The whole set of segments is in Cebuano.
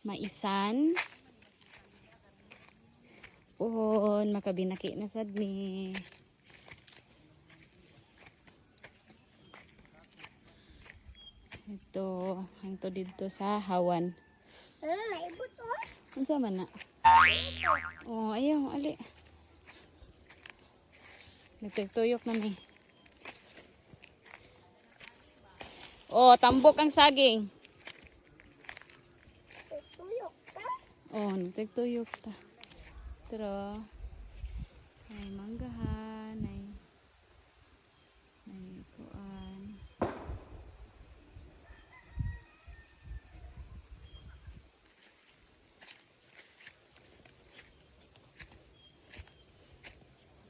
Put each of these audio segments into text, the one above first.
Maisan. Pohon, makabinaki na sad ni. Ito, ang to dito sa Hawan. Eh, naibot oh. Unsa man na? Oh, ayaw, ali. Nagtugtuyok na mi. Oh, tambok ang saging. Tuyok ka. Oh, nagtugtuyok ta. Pero ay manggahan, ay kuan.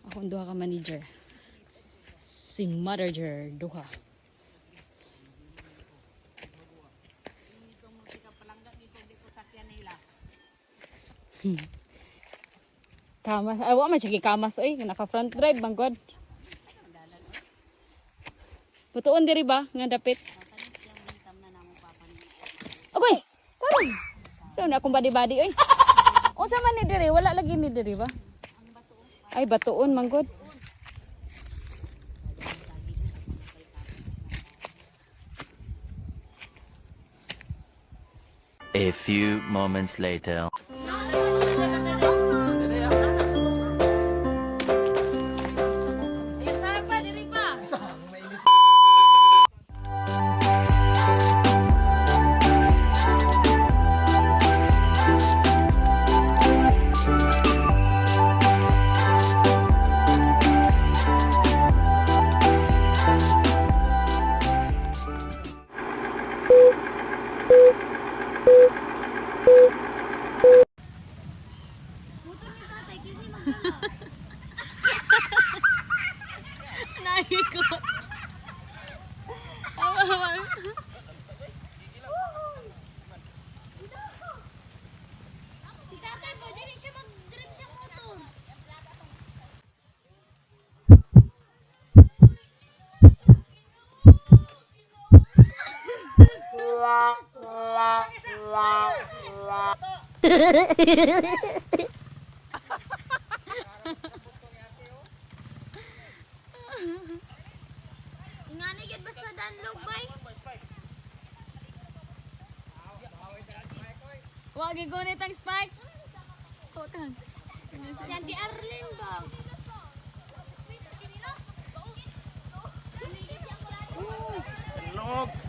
Akong duha ka manager. Si manager duha. Kamas, ay wa man siya gikamas oy, naka front drive man god. Putuon diri ba nga dapit? Agoy, karon. Sa na akong body-body oy. Unsa man ni diri? Wala lagi ni diri ba? Ay batuon man god. A few moments later. Ay, pa diri pa. Motor ni tatay kasi magdala. Naiko. Awa. Si tatay po, dili siya mag-drive sa motor. Ingani gyud basta danlog bay. Wa gigunit ang spike. Tukan. Si Auntie Arlene ba? Log.